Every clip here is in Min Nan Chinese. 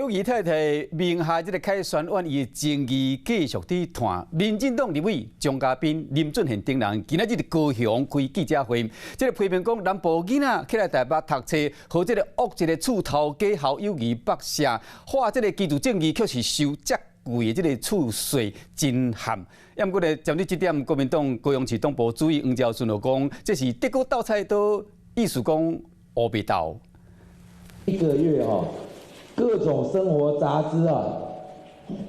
友宜太太名下這个凱旋苑，伊的爭議繼續佇湠。民進黨立委鍾嘉賓、林俊憲等人今仔日佇高雄開記者會，這个批評講南部囡仔起來台北讀冊，予這个惡一个厝頭家侯友宜北下，話這个居住正義卻是收遮貴的這个厝稅，真譀。毋過咧，針對這點，國民黨高雄市黨部主委黃昭順就講，這是竹篙鬥菜刀，意思講烏白鬥。一個月哦，各種生活雜支啊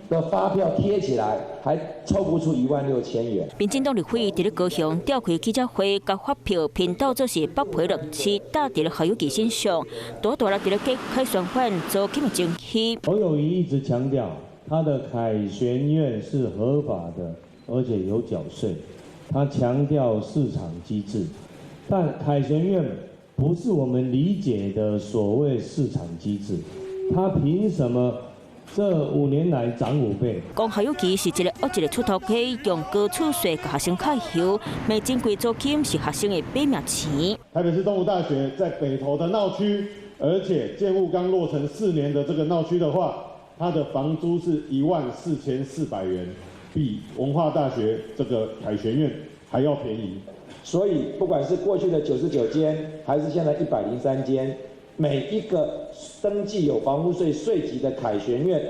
的發票貼起來，還湊不出16,000元。民進黨立委佇咧高雄召開記者會，共發票編當做是北皮律師搭佇咧侯友宜身上，大大咧佇咧計凱旋苑租金的爭議。侯友宜一直強調，他的凱旋苑是合法的，而且有繳稅。他強調市場機制，但凱旋苑不是我們理解的所謂市場機制。他憑什麼這5年來漲5倍？講侯友宜是一個惡一个厝頭家，用高厝稅共學生課油，罵真貴租金是學生的拼命錢。台北市東吳大學在北投的鬧區，而且建物剛落成4年的這個鬧區的話，它的房租是14,400元，比文化大學這個凱旋苑還要便宜。所以不管是過去的99間，還是現在103間，每一個登記有房屋稅稅籍的凱旋苑，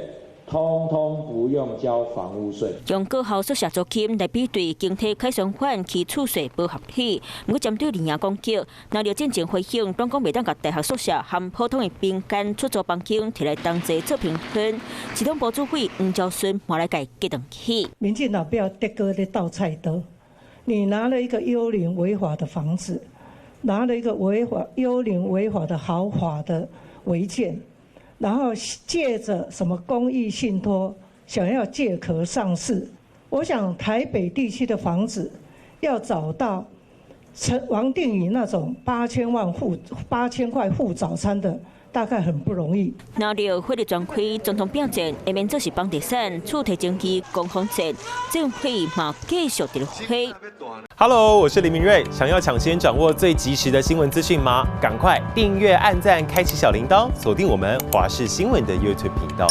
通通不用交房屋稅。用高校宿舍租金來比對經濟凱旋苑起厝稅無合理，毋過針對林營攻擊，那廖進前回應，攏講袂當共大學宿舍和普通的民間出租房間提來同齊做評分。市黨部主委黃昭順嘛來共激轉去。民進黨不要竹篙咧鬥菜刀，你拿了一個幽靈違法的房子，拿了一個違法、幽靈違法的豪華的違建，然後借着什麼公益信託，想要借殼上市。我想台北地區的房子要找到陳王定宇那種8000萬付8000塊付早餐的，大概很不容易。若著火力全開，總統拼戰，下面這是房地產、厝提爭議、攻防戰，政府嘛繼續佇咧火。 Hello，我是林明瑞，想要搶先掌握最及時的新聞資訊嗎？趕快訂閱、按讚、開啟小鈴鐺，鎖定我們華視新聞的 YouTube 頻道。